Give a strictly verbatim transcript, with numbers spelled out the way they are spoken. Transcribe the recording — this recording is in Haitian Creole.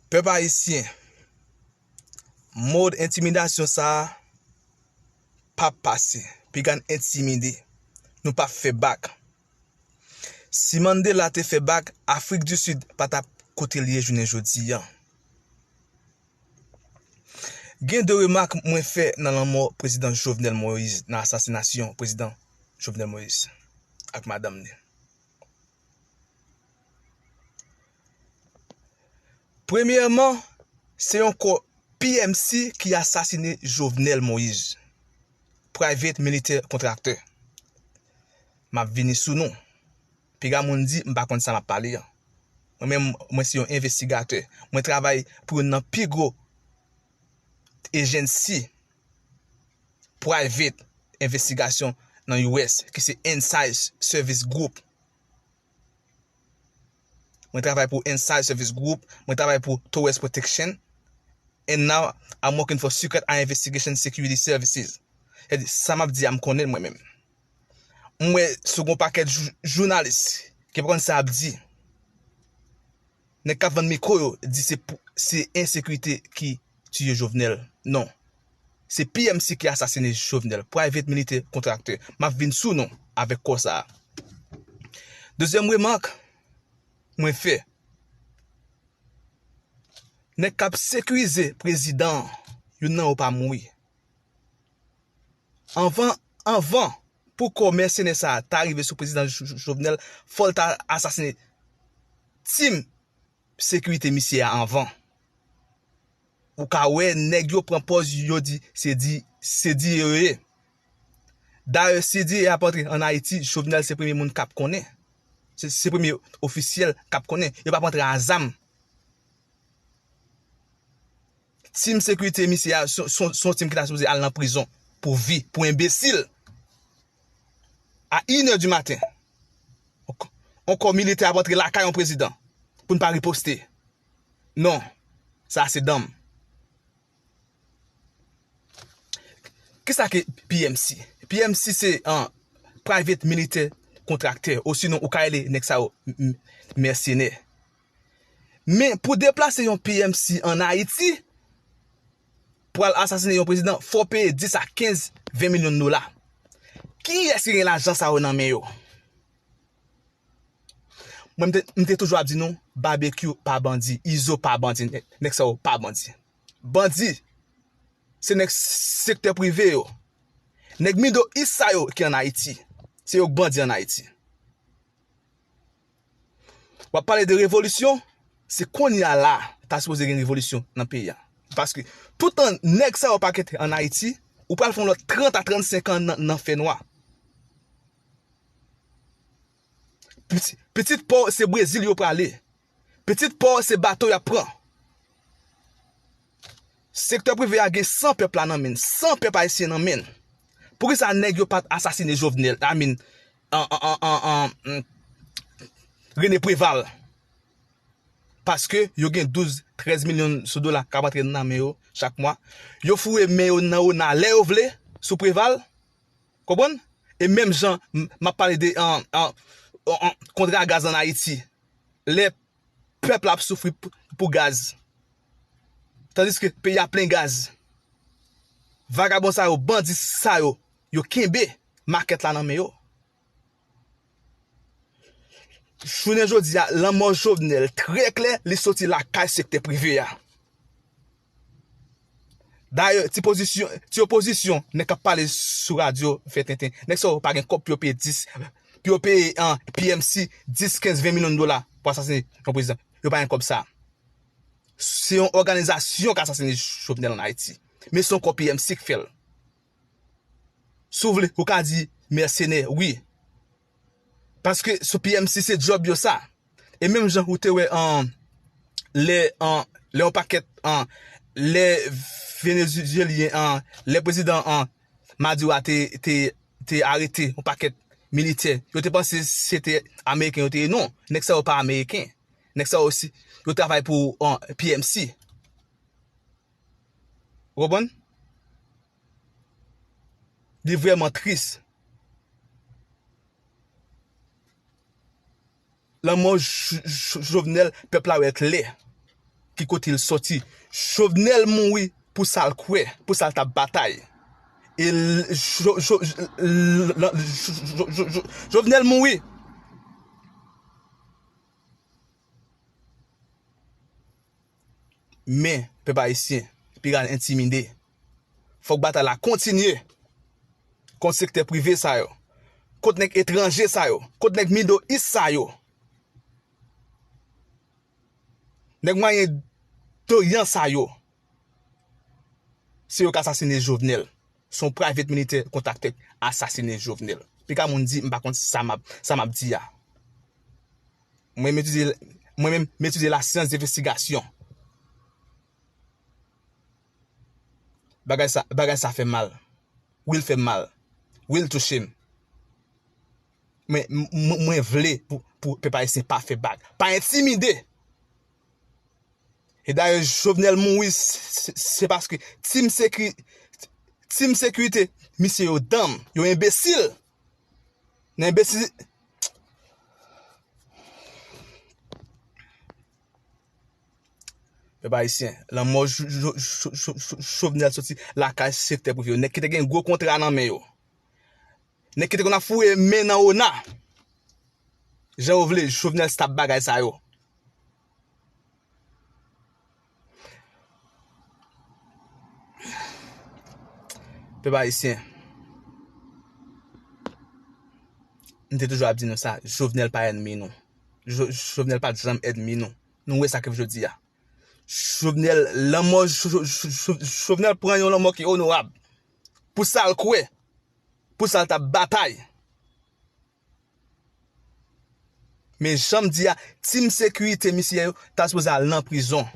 Pèp ayisyen, mòd entimidasyon sa a p ap pase. Piga n entimide. Nou p ap fè bak. Si Mandela te fè bak, Afrik di Sid pa t ap kote l ye jounen jodi a. Gen de remak mwen fè nan lanmò prezidan Jovenel Moïse, nan asasinasyon prezidan Jovenel Moïse ak madanm li. Premyèman, se yon kò P M C ki asasine Jovenel Moïse, private military contractor. M ap vini sou non. Piga moun di m pa konn sa m ap pale a. Mwen menm, mwen se yon envestigatè. Mwen travay pou youn nan pi gwo ejensi private envestigasyon nan U S, ki se Insight Service Group. Mwen travay pou Insight Service Group, mwen travay pou Torres Protection, and now I'm working for Secret Eye Investigation Security Services. Sèdi, sa m ap di a, m konnen l mwen menm. M wè sou gon pakèt jou- jounalis ki pa konn sa y ap di. Nèg k ap vann mikwo yo di se pou- se ensekirite ki tiye Jovenel. Non. Se P M C ki asasine Jovenel. Private military contractor. M ap vin sou non avèk kò sa a. Dezyèm remak mwen fè. Nèg k ap sekirize prezidan an, youn nan yo pa mouri. Anvan, anvan pou kò mèsenè sa a ta rive sou prezidan Jo- Jo- Jovenel, fò l ta asasine tim sekirite misye a anvan. Ou ka wè nèg yo pran pòz yo di se di se di yo ye. Dayè, si di ap antre ann Ayiti, Jovenel se premye moun k ap konnen. Se, se premye ofisyèl k ap konnen. Yo p ap antre a zam. Tim sekirite misye a, se, se, se yon tim ki ta sipoze al nan prizon pou vi, pou enbesil. A inè di maten, yon kò militè ap antre lakay yon prezidan pou n pa riposte. Non, sa se danm. Kisa ki P M C? P M C se an private military contractor, osinon ou ka rele nèg sa yo m- m- mèsenè. Men pou deplase yon P M C ann Ayiti, pou al asasine yon prezidan, fò w peye dis a kenz, ven milyon dola. Kiyès ki gen lajan sa yo nan men yo? Mwen, m te, m te toujou ap di nou, Babekyou pa bandi, Izo pa bandi, nè- nèg sa yo pa bandi. Bandi, se nèg sektè prive yo. Nèg Middle East sa yo ki ann Ayiti. Se yo k bandi ann Ayiti. W ap pale de revolisyon, se kounye a la, ta sipoze gen revolisyon nan peyi a. Paske toutan nèg sa yo pa kite ann Ayiti, ou pral fè yon lòt trant a trannsenk an nan, nan fènwa. Piti- Pitit pa w se Brezil yo prale. Pitit pa w se bato y ap pran. Sektè prive a gen san pèp la nan men l, san pèp ayisyen nan men l. Poukisa nèg yo pa t asasine Jovenel, I mean, an, an, an, an, an, mm, Rene Preval? Paske yo gen douz, trèz milyon sou dola k ap antre nan men yo chak mwa. Yo foure men yo nan ona lè yo vle sou Preval. Konprann? E menm jan, m- m ap pale de an, an, an, an, kontra gaz ann Ayiti. Lè pèp la ap soufri pou, pou gaz. Tandiske peyi a plen gaz. Vagabon sa yo, bandi sa yo, yo kenbe makèt la nan men yo. Jounen jodi a, lanmò Jovenel trè klè, li soti lakay sektè prive a. Dayè, ti pozisyon, ti opozisyon, nèg k ap pale sou radyo fè tenten. Nèg sa yo pa gen kòb pou yo peye dis, pou yo peye an P M C dis, kenz, ven milyon dola pou asasine yon prezidan. Yo pa gen kòb sa. Se yon òganizasyon k asasine Jovenel ann Ayiti. Men se yon kò P M C k fè l. Si w vle, ou ka di mèsenè, wi. Paske sou P M C se djòb yo sa. E menm jan ou te wè an, lè an, lè yon pakèt an, lè Venezyelyen an, lè prezidan an, Maduro a te, te, te arete yon pakèt militè, yo te panse se te Ameriken yo te ye. Non, nèg sa yo pa Ameriken. Nèg sa yo osi, yo travay pou an, P M C. Ou konprann? Li vrèman tris. Lanmò J- J- Jovenel, pèp la wè klè. ki kote l sòti. Jovenel mouri pou sa l kwè, pou sa l t ap batay. E l- Jo- Jo- l- l- Jo- Jo- Jo- Jovenel mouri. Men, pèp ayisyen, piga entimide. Fòk batay la kontinye kont sektè prive sa yo, kont nèg etranje sa yo, kont nèg Middle East sa yo, nèg Mwayen Doryan sa yo. Se yo k asasine Jovenel. Se yon private militè kontakte asasine Jovenel. Piga moun di, m pa konn sa m ap, sa m ap di a. Mwen menm etidye, mwen menm, m etidye lasyans de envestigasyon. Bagay sa, bagay sa fè m mal. Wi, l fè m mal. Wi, l touche m. Men, m- m- mwen vle pou, pou pèp ayisyen pa fè bak. Pa entimide. E dayè, Jovenel mouri, se- se- se paske Team Security, Team Security, misye yo danm, yo enbesil. Nan enbesil. Pèp ayisyen, lanmò Jo- Jo- Jo- Jo- Jo- Jovenel soti lakay sektè prive yo. Nèg ki te gen gwo kontra nan men yo. Nèg ki te konn ap foure men nan ona. Jan yo vle, Jovenel stop bagay sa yo. Pèp ayisyen, m te toujou ap di nou sa, Jovenel pa ènmi nou. Jo- Jovenel pa t janm ènmi nou. Nou wè sa k rive jodi a. Jovenel, lanmò Jo- Jo- Jo- Jovenel pran yon lanmò ki onorab pou sa l kwè, pou sa l t ap batay. Men jan m di a, Team Security misye yo ta sipoze al nan prizon.